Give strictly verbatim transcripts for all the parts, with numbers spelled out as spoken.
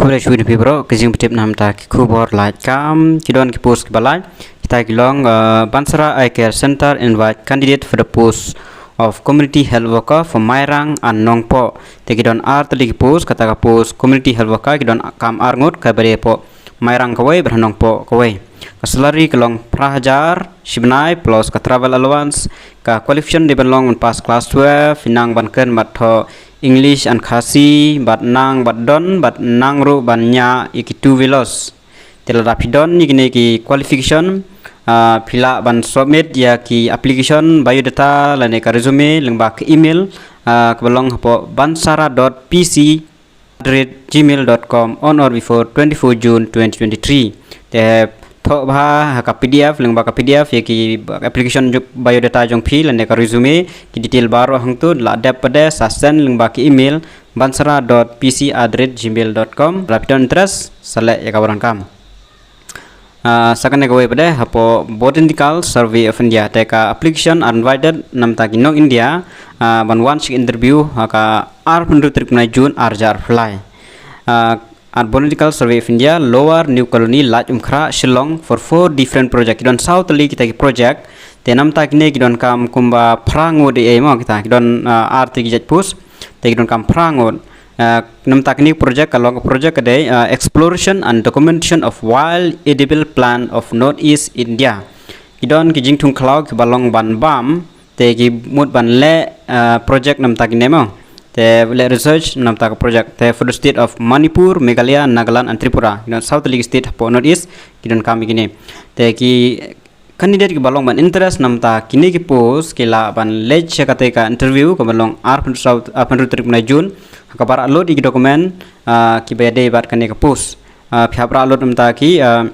Khublei shibun ïa phi baroh, ki jingpyntip namar ki khubor lait kam, ki don ki post kiba lait, kita ki long, uh, Bansara Eye Care Center invite candidate for the post of community health worker for Mairang and Nongpoh. Te ki don ar tylli ki post, kata ka post community health worker ki don kam ar ngut, kaba dei hapoh Mairang kawei, bad ha Nongpoh kawei. Ka salary ka long phra hajar shi bnai plus ka travel allowance, ka qualification dei ban long ban pass class twelve, nang ban kren bad thoh English and Khasi, bad nang bad don, bad nang ruh ban ñiah ïa ki two wheelers. Te lada phi don ïa kine ki qualification, ah, phi lah ban submit ïa ki application, biodata, lane ka resume, lyngba ka email, ah, kaba long hapoh bansara dot P C at the rate gmail dot com on or before twenty-four June twenty twenty-three. Te thoh bha ha ka P D F, lyngba ka P D F ïa ki application jong, biodata jong phi, lane ka resume, ki detail baroh hangto, la dep pat de sa send lyngba ka email bansara dot P C at the rate gmail dot com. Lada phi don interest, sa leh ïa kaba donkam. Ah, sa kane kawei pat de hapoh Botanical Survey of India, te ka application are invited namar ki nong India, ah, ban wan sha interview ha ka arphew hynriew tarik bnai June ar hajar arphew lai. Ah, at Botanical Survey of India, Lower New Colony, Laitumkhrah, Shillong, for four different project. Ki don saw tylli kita ki project. Te namar kine ki donkam kumba phra ngut ïa, mo, kita ki don, ah, ar tylli ki jait post. Te ki donkam phra ngut. Ah, namar kine project ka long, project ka dei, ah, exploration and documentation of wild edible plant of Northeast India. Ki don ki jingthung khlaw kiba long ban bam, te ki mut ban leh, ah, project namar kine, mo. Te leh research namar ka project. Te for the state of Manipur, Meghalaya, Nagaland and Tripura. Ki don saw tylli ki state hapoh Northeast, ki donkam ïa kine. Te ki candidate kiba long ban interest namar kine ki post ki lah ban leit sha kata ka interview kaba long arphew hynriew, arphew hynriew tarik bnai June. Ha kaba rah lut ïa ki document, ah, kiba ïadei bad kane ka post. Ah, phi hap rah lut namar ki, ah,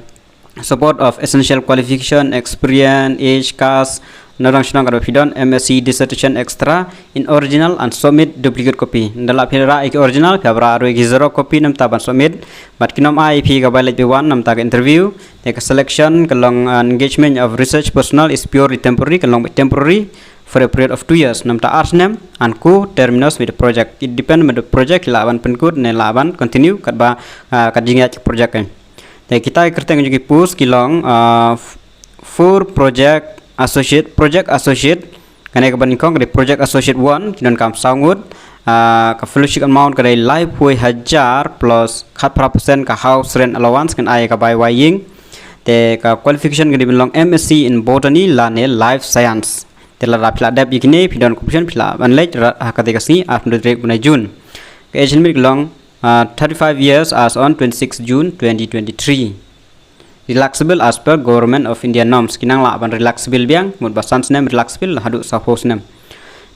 support of essential qualification, experience, age, caste, nongdang shnong, kaba phi don, M S C, dissertation, et cetera in original and submit duplicate copy. Lada lah phi rah ïa ki original, phi hap rah ruh ïa ki xerox copy namar ban submit. Bad kin ym ai ïa phi kaba leit bad wan namar ka interview. Te ka selection ka long, uh, engagement of research personnel is purely temporary, ka long temporary for a period of two years, namar ar snem, and co-terminus with the project. It depend with the project, lah ban pynkut ne lah ban continue katba, uh, ka jingïaid project kan. Te kita ki kyrteng jong ki post ki long, uh, f-, four project associate, project associate, kane kaba nyngkong ka dei project associate one, ki donkam saw ngut, ah, ka fellowship amount ka dei laiphew hajar plus khatphra percent ka house rent allowance, kan ai ka bai wai ïing. Te ka qualification ka dei ban long M S C in botany lane life science. Te lada phi la dep ïa kine, phi don qualification, phi lah ban leit rah ha kata ka sngi, arphew hynriew tarik bnai June. Ka age limit ka long, ah, thirty-five years as on twenty-six June twenty twenty-three. Relaxable as per Government of India norms. Ki nang lah ban relaxable biang, mut ba san snem relaxable haduh sawphew snem.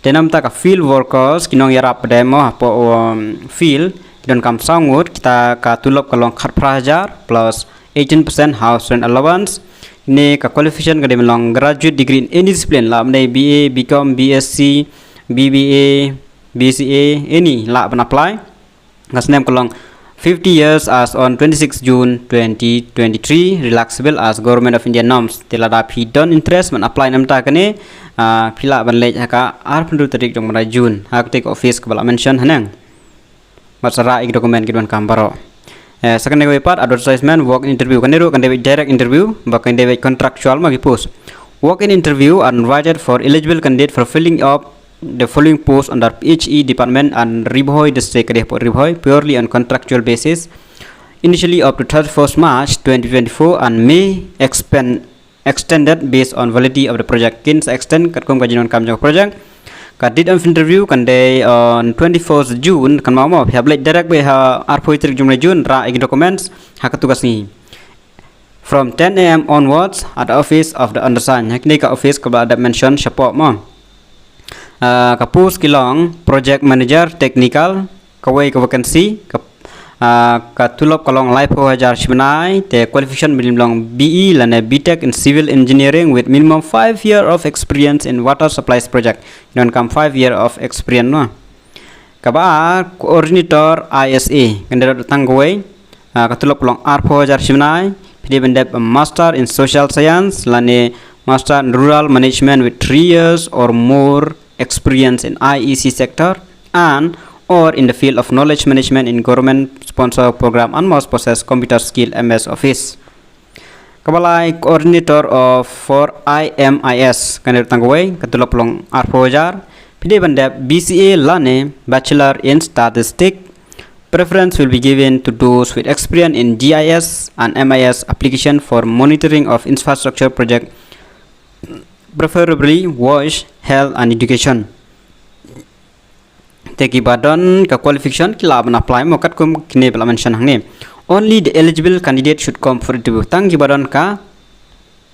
Te namar ka field workers, ki nongïarap pat de, mo, hapoh, um, field, ki donkam saw ngut, kita ka tulop ka long khatphra hajar plus eighteen percent house rent allowance. Ne ka qualification ka dei ban long graduate degree in any discipline, lah ban dei B A, B Com, B Sc, B B A, B C A, any, lah ban apply. Ka snem ka long fifty years as on twenty-six June twenty twenty-three, relaxable as Government of India norms. Te lada phi don interest ban apply namar kane, ah, phi lah ban leit ha ka arphew hynriew tarik jong bnai June. Ha kata ka office kaba la mention haneng. Bad sa rah ïa ki document ki donkam baroh. Eh, sa kane kawei pat, advertisement, walk-in interview. Kane ruh kan dei direct interview, ba kan dei contractual, ma, ki post. Walk-in interview are invited for eligible candidate for filling up the following post under P H E department and Ri Bhoi district, ka dei hapoh Ri Bhoi, purely on contractual basis. Initially up to thirty-first March twenty twenty-four and may expand, extended based on validity of the project. Kin sa extend katkum ka jingdonkam jong ka project. Ka date of interview kan dei on twenty-first June, kan mut mo, phi hap leit direct beit ha arphew tarik jong bnai June, rah ïa ki documents ha katu ka sngi. From ten A M onwards at the office of the undersigned. Ha kane ka office kaba la dep mention shapoh mo. Ah, ka post ki long project manager technical, kawei ka vacancy, ka, ah, ka tulop ka long laiphew hajar shi bnai, te qualification ba dei ban long B E lane B Tech in civil engineering with minimum five year of experience in water supplies project. Donkam five year of experience mo. Kaba ar, coordinator I S A, kan dei tang kawei, ah, ka tulop ka long arphew hajar shi bnai, phi dei ban dep Master in Social Science lane Master in Rural Management with three years or more experience in I E C sector and or in the field of knowledge management in government sponsor program and must possess computer skill M S Office. Kaba lai, coordinator of for I M I S, kane tang kawei, ka tulop long arphew hajar. Phi dei ban dep B C A lane Bachelor in Statistics. Preference will be given to those with experience in G I S and M I S application for monitoring of infrastructure project, preferably WASH, health and education. Te kiba don ka qualification ki lah ban apply mo, katkum kine ba la mention hangne. Only the eligible candidate should come for interview. Tang kiba don ka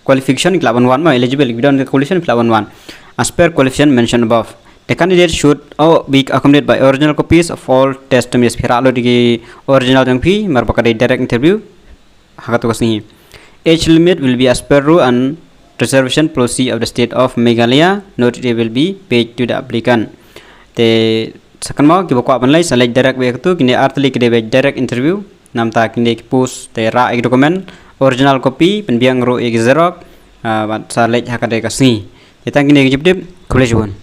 qualification ki lah ban wan mo, eligible, kiba don ka qualification ki lah ban wan. As per qualification mentioned above, the candidate should, oh, be accompanied by original copies of all testimonies. Phi rah lut ïa ki original jong phi, namar ba ka dei direct interview. Ha katu ka sngi, age limit will be as per rule and reservation policy of the state of Meghalaya. No delay will be paid to the applicant. Te sa kynmaw, kiba kwah ban leit sa leit direct beit ha katu. Kine artylli ki dei beit direct interview. Namar ta kine ki post te rah ïa ki document, original copy, pynbiang ruh ïa ki xerox, ah, bad sa leit ha ka dei ka sngi. Te tang kine ki jingtip, khublei shibun.